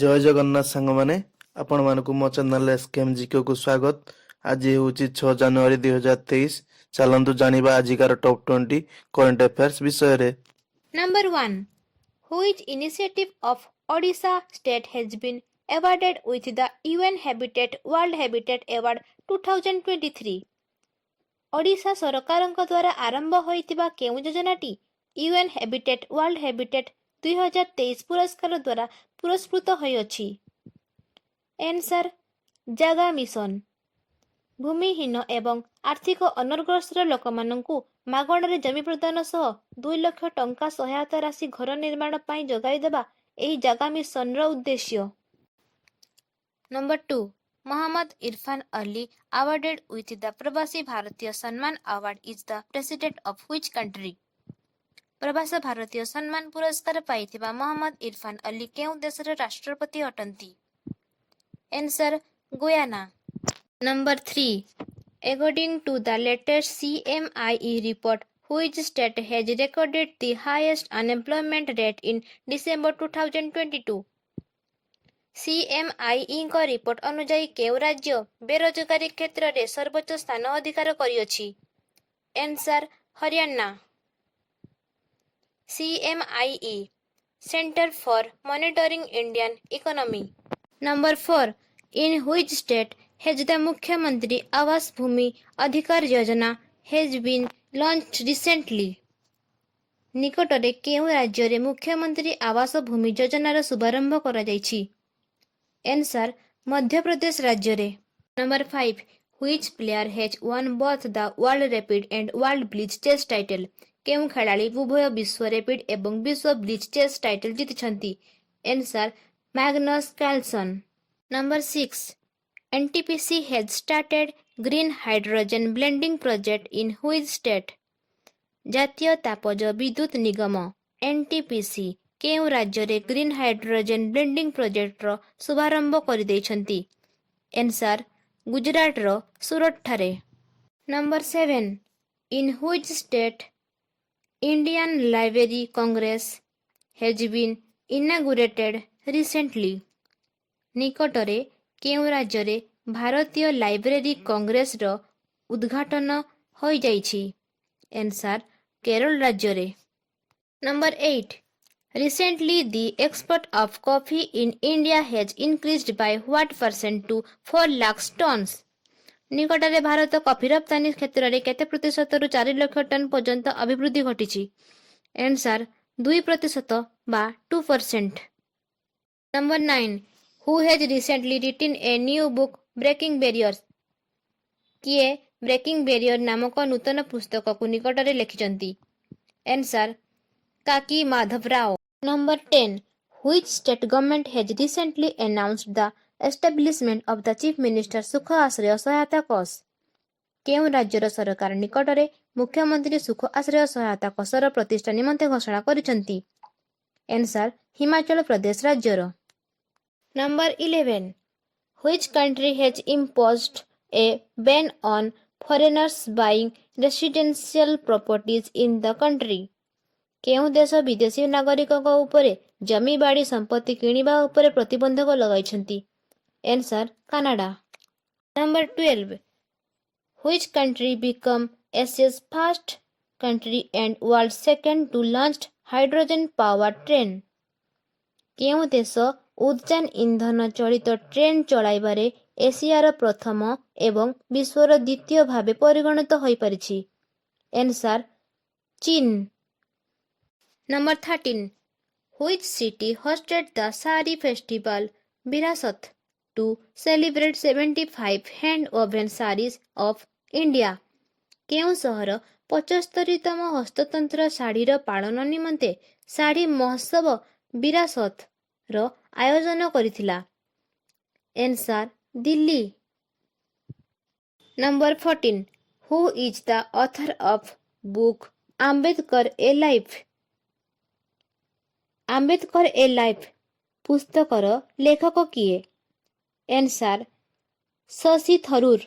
ଜୟ ଜଗନ୍ନାଥ ସାଙ୍ଗମାନେ, ଆପଣମାନଙ୍କୁ ମୋ ଚ୍ୟାନେଲ ଏସ୍ କେ ଏମ୍ ଜିକେକୁ ସ୍ୱାଗତ। ଆଜି ହେଉଛି 6 ଜାନୁଆରୀ 2023। ଚାଲନ୍ତୁ ଜାଣିବା ଆଜିକାର ଟପ୍ 20 କରେଣ୍ଟ ଆଫେୟାର୍ସ ବିଷୟରେ। Number 1. Which initiative of Odisha state has been awarded with the UN Habitat World Habitat Award 2023? Odisha ସରକାରଙ୍କ ଦ୍ୱାରା ଆରମ୍ଭ ହୋଇଥିବା କେଉଁ ଯୋଜନାଟି ୟୁଏନ୍ ହାବିଟେଟ୍ ୱାର୍ଲଡ ହାବିଟେଟ୍ 2023 ପୁରସ୍କାର ଦ୍ୱାରା ପୁରସ୍କୃତ ହୋଇଅଛି? ଆନ୍ସର୍, ଜାଗା ମିଶନ। ଭୂମିହୀନ ଏବଂ ଆର୍ଥିକ ଅନଗ୍ରସର ଲୋକମାନଙ୍କୁ ମାଗଣାରେ ଜମି ପ୍ରଦାନ ସହ 2 ଲକ୍ଷ ଟଙ୍କା ସହାୟତା ରାଶି ଘର ନିର୍ମାଣ ପାଇଁ ଯୋଗାଇ ଦେବା ଏହି ଜାଗା ମିଶନର ଉଦ୍ଦେଶ୍ୟ। Number 2. Mohammad Irfan Ali, awarded with the Pravasi Bharatiya Samman Award, is the President of which country? ପ୍ରବାସ ଭାରତୀୟ ସମ୍ମାନ ପୁରସ୍କାର ପାଇଥିବା ମହମ୍ମଦ ଇରଫାନ ଅଲି କେଉଁ ଦେଶର ରାଷ୍ଟ୍ରପତି ଅଟନ୍ତି? Answer, Guyana. Number 3. According to the latest CMIE report, which state has recorded the highest unemployment rate in December 2022? ସିଏମ୍ଆଇଇଙ୍କ report ଅନୁଯାୟୀ କେଉଁ ରାଜ୍ୟ ବେରୋଜଗାରୀ କ୍ଷେତ୍ରରେ ସର୍ବୋଚ୍ଚ ସ୍ଥାନ ଅଧିକାର କରିଅଛି? Answer, Haryana. CMIE, Centre for Monitoring Indian Economy. Number 4. In which state has the Mukhyamantri Awas Bhumi Adhikar Yojana has been launched recently? ନିକଟରେ କେଉଁ ରାଜ୍ୟରେ ମୁଖ୍ୟମନ୍ତ୍ରୀ ଆବାସ ଭୂମି ଯୋଜନାର ଶୁଭାରମ୍ଭ କରାଯାଇଛି? ଆନ୍ସର୍, ମଧ୍ୟପ୍ରଦେଶ ରାଜ୍ୟରେ। Number 5. Which player has won both the World Rapid and World Blitz chess title? କେଉଁ ଖେଳାଳି ଉଭୟ ବିଶ୍ୱ ରେପିଡ୍ ଏବଂ ବିଶ୍ୱ ବ୍ଲିଜ୍ ଚେସ୍ ଟାଇଟଲ୍ ଜିତିଛନ୍ତି? Answer, Magnus Carlsen. Number 6. NTPC has started green hydrogen blending project in which state? ଜାତୀୟ ତାପଜ ବିଦ୍ୟୁତ ନିଗମ, ଏନ୍ଟିପିସି, କେଉଁ ରାଜ୍ୟରେ ଗ୍ରୀନ୍ ହାଇଡ୍ରୋଜେନ୍ ବ୍ଲେଣ୍ଡିଂ ପ୍ରୋଜେକ୍ଟର ଶୁଭାରମ୍ଭ କରିଦେଇଛନ୍ତି? ଆନ୍ସର୍, ଗୁଜରାଟର ସୁରଟଠାରେ। Number 7. In which state Indian Library Congress has been inaugurated recently? ନିକଟରେ କେଉଁ ରାଜ୍ୟରେ ଭାରତୀୟ ଲାଇବ୍ରେରୀ କଂଗ୍ରେସର ଉଦ୍ଘାଟନ ହୋଇଯାଇଛି? ଆନ୍ସର୍, କେରଳ ରାଜ୍ୟରେ। Number 8. Recently, the export of coffee in India has increased by what percent to 4 lakhs tons? ନିକଟରେ ଭାରତ କଫି ରପ୍ତାନି କ୍ଷେତ୍ରରେ କେତେ ପ୍ରତିଶତରୁ 4 ଲକ୍ଷ ଟନ୍ ପର୍ଯ୍ୟନ୍ତ ଅଭିବୃଦ୍ଧି ଘଟିଛି? ଆନ୍ସର୍, 2% ବା 2%. Number 9. Who has recently written a new book, Breaking Barriers? କିଏ ବ୍ରେକିଂ ବ୍ୟାରିୟର ନାମକ ନୂତନ ପୁସ୍ତକକୁ ନିକଟରେ ଲେଖିଛନ୍ତି? Answer, Kaki Madhav Rao. Number 10. Which state government has recently announced the establishment of the Chief Minister Sukha Ashray Sahayata Kosh? କେଉଁ ରାଜ୍ୟର ସରକାର ନିକଟରେ ମୁଖ୍ୟମନ୍ତ୍ରୀ ସୁଖ ଆଶ୍ରୟ ସହାୟତା କୋଷର ପ୍ରତିଷ୍ଠା ନିମନ୍ତେ ଘୋଷଣା କରିଛନ୍ତି? ଆନ୍ସର୍, ହିମାଚଳ ପ୍ରଦେଶ ରାଜ୍ୟର। Number 11. Which country has imposed a ban on foreigners buying residential properties in the country? କେଉଁ ଦେଶ ବିଦେଶୀ ନାଗରିକଙ୍କ ଉପରେ ଜମି ବାଡ଼ି ସମ୍ପତ୍ତି କିଣିବା ଉପରେ ପ୍ରତିବନ୍ଧକ ଲଗାଇଛନ୍ତି? Answer, Canada. Number 12. Which country become Asia's first country and world second to launch hydrogen power train? କେଉଁ ଦେଶ ଉଦଜାନ ଇନ୍ଧନ ଚାଳିତ ଟ୍ରେନ୍ ଚଳାଇବାରେ ଏସିଆର ପ୍ରଥମ ଏବଂ ବିଶ୍ୱର ଦ୍ୱିତୀୟ ଭାବେ ପରିଗଣିତ ହୋଇପାରିଛି? ଆନ୍ସର୍, ଚୀନ। Number 13. Which city hosted the Sari festival Virasat to celebrate 75 hand woven saris of India? କେଉଁ ସହର 75ତମ ହସ୍ତତନ୍ତ୍ର ଶାଢ଼ୀର ପାଳନ ନିମନ୍ତେ ଶାଢ଼ୀ ମହୋତ୍ସବ ବିରାସତର ଆୟୋଜନ କରିଥିଲା? Answer, Delhi. Number 14. Who is the author of book Ambedkar: A Life? Ambedkar A life ପୁସ୍ତକର ଲେଖକ କିଏ? Answer, Shashi Tharoor.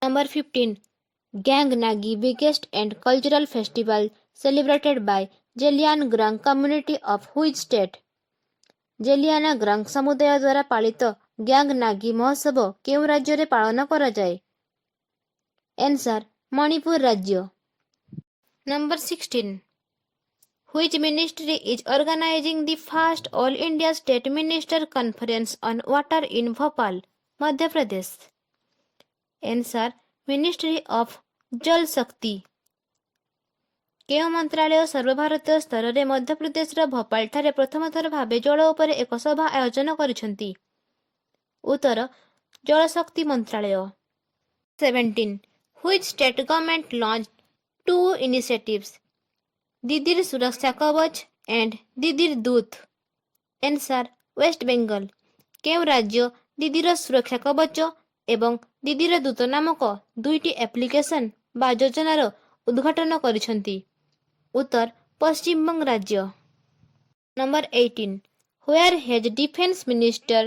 Number 15. Gang Nagi, biggest and cultural festival celebrated by Zeliangrong community of which state? ଜେଲିଆନଗ୍ରଙ୍ଗ ସମୁଦାୟ ଦ୍ୱାରା ପାଳିତ gang ନାଗି ମହୋତ୍ସବ କେଉଁ ରାଜ୍ୟରେ ପାଳନ କରାଯାଏ? ଆନ୍ସର, ମଣିପୁର ରାଜ୍ୟ। Number 16. Which ministry is organizing the first All India State Minister Conference on Water in Bhopal, Madhya Pradesh? Answer, Ministry of Jal Shakti. କେଉଁ ମନ୍ତ୍ରାଳୟ ସର୍ବଭାରତୀୟ ସ୍ତରରେ ମଧ୍ୟପ୍ରଦେଶର ଭୋପାଳଠାରେ ପ୍ରଥମ ଥର ଭାବେ ଜଳ ଉପରେ ଏକ ସଭା ଆୟୋଜନ କରିଛନ୍ତି? ଉତ୍ତର, ଜଳଶକ୍ତି ମନ୍ତ୍ରାଳୟ। 17. Which state government launch two initiatives, ଦିଦିର ସୁରକ୍ଷା କବଚ and ଦିଦିର ଦୂତ? Answer, West Bengal. କେଉଁ ରାଜ୍ୟ ଦିଦିର ସୁରକ୍ଷା କବଚ ଏବଂ ଦିଦିର ଦୂତ ନାମକ ଦୁଇଟି ଆପ୍ଲିକେସନ ବା ଯୋଜନାର ଉଦ୍ଘାଟନ କରିଛନ୍ତି? ଉତ୍ତର, ପଶ୍ଚିମବଙ୍ଗ ରାଜ୍ୟ। Number 18. Where has Defence Minister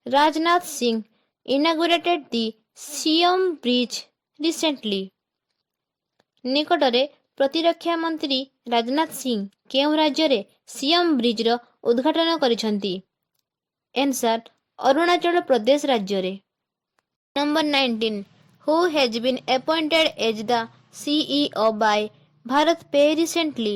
Rajnath Singh inaugurated the Siyom Bridge recently? ନିକଟରେ ପ୍ରତିରକ୍ଷା ମନ୍ତ୍ରୀ ରାଜନାଥ ସିଂ କେଉଁ ରାଜ୍ୟରେ ସିୟମ୍ ବ୍ରିଜର ଉଦ୍ଘାଟନ କରିଛନ୍ତି? ଆନ୍ସର, ଅରୁଣାଚଳ ପ୍ରଦେଶ ରାଜ୍ୟରେ। Number 19. Who has been appointed as the CEO by Bharat Pay recently?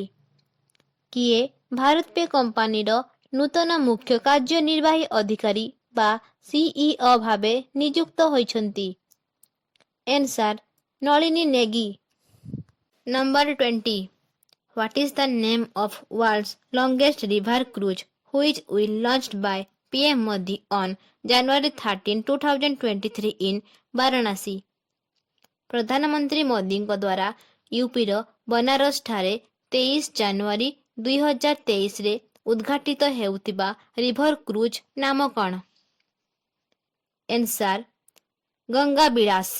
କିଏ ଭାରତ ପେ କମ୍ପାନୀର ନୂତନ ମୁଖ୍ୟ କାର୍ଯ୍ୟନିର୍ବାହୀ ଅଧିକାରୀ ବା ସିଇଓ ଭାବେ ନିଯୁକ୍ତ ହୋଇଛନ୍ତି? Answer, Nalini Negi. Number 20. What is the name of world's longest river cruise, which will launched by PM Modi on January 13, 2023 in Varanasi? ପ୍ରଧାନମନ୍ତ୍ରୀ ମୋଦିଙ୍କ ଦ୍ୱାରା ୟୁପିର ବନାରସଠାରେ 23 ଜାନୁଆରୀ 2023ରେ ଉଦ୍ଘାଟିତ ହେଉଥିବା ରିଭର କ୍ରୁଜ୍ ନାମ କ'ଣ? ଆନ୍ସର, ଗଙ୍ଗା ବିଳାସ।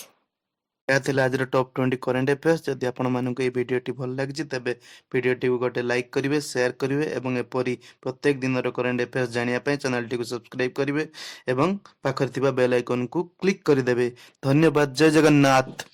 ଏହା ଥିଲା ଆଜିର ଟପ୍ 20 କରେଣ୍ଟ ଆଫେୟାର୍ସ। ଯଦି ଆପଣମାନଙ୍କୁ ଏହି ଭିଡ଼ିଓଟି ଭଲ ଲାଗିଛି, ତେବେ ଭିଡ଼ିଓଟିକୁ ଗୋଟେ ଲାଇକ୍ କରିବେ, ସେୟାର କରିବେ ଏବଂ ଏପରି ପ୍ରତ୍ୟେକ ଦିନର କରେଣ୍ଟ ଆଫେୟାର୍ସ ଜାଣିବା ପାଇଁ ଚ୍ୟାନେଲଟିକୁ ସବସ୍କ୍ରାଇବ୍ କରିବେ ଏବଂ ପାଖରେ ଥିବା ବେଲ୍ ଆଇକନ୍କୁ କ୍ଲିକ୍ କରିଦେବେ। ଧନ୍ୟବାଦ। ଜୟ ଜଗନ୍ନାଥ।